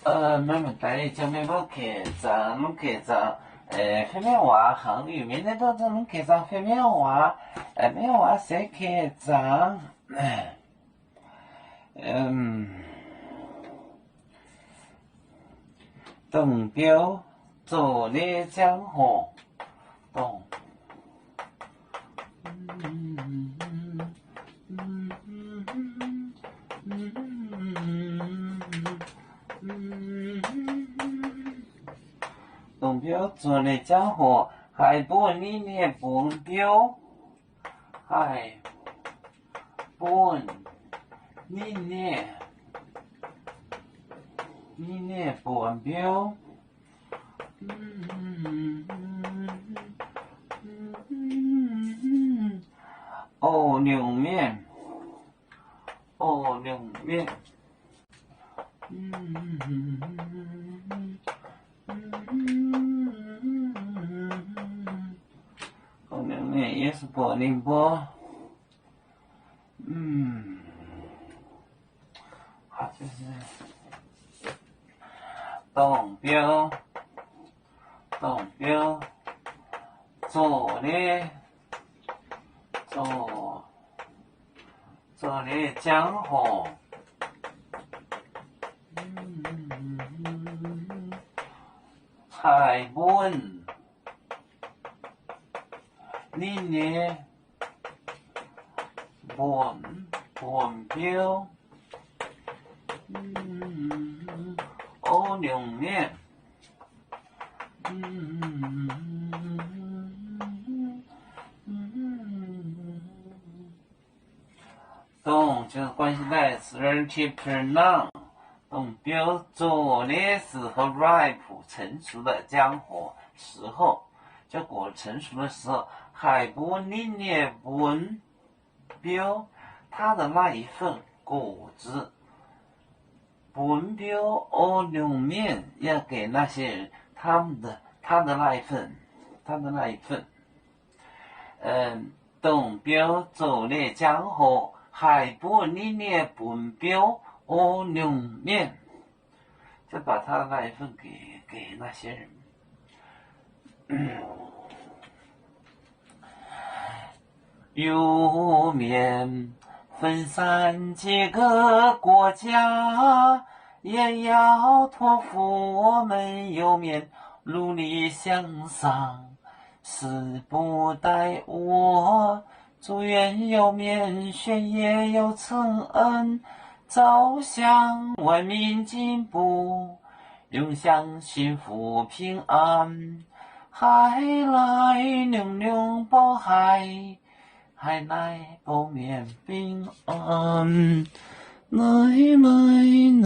Maiv maaih deix, mienh mbuo keh zaangc, mv keh zaangc, fei mienv waac hangx, Iu-Mienh naaiv duqv mv keh zaangc fei mienv waac, mienh waac se keh zaangc. Dongh biouv zoh nyei ziangh hoc, dongh dongh biouv zoh nyei ziangh hoc, haih mbuox ninh nyei mbuonx biouv, haih mbuox ninh nyei, ninh nyei mbuonx biouv, O nyungc mienh, O nyungc mienh. Yie mbuox ninh mbuo, dongh biouv, dongh biouv zoh nyei, zoh, zoh nyei ziangh hoc, haih mbuox ninh nyei mbuonx, mbuonx biouv, O nyungc mienh. Dongh 关系代词 relative pronoun, dongh biouv zoh nyei 子和 verb 成熟的 ziangh hoc, 时候, 结果成熟的时候, haih mbuox ninh nyei mbuonx biouv, 他的那一份果子. Mbuonx biouv O nyungc mienh, 要给那些人他们的，他的那一份，他的那一份。Dongh biouv zoh nyei ziangh hoc haih mbuox ninh nyei mbuonx biouv O nyungc mienh. 就把他那一份给，给那些人。 游牧民分散几个国家，也要托付我们游牧民努力向上，誓不怠惰。祝愿游牧民学业有成恩，朝向文明进步，永享幸福平安。海来流流报海， 海来报免平安。来来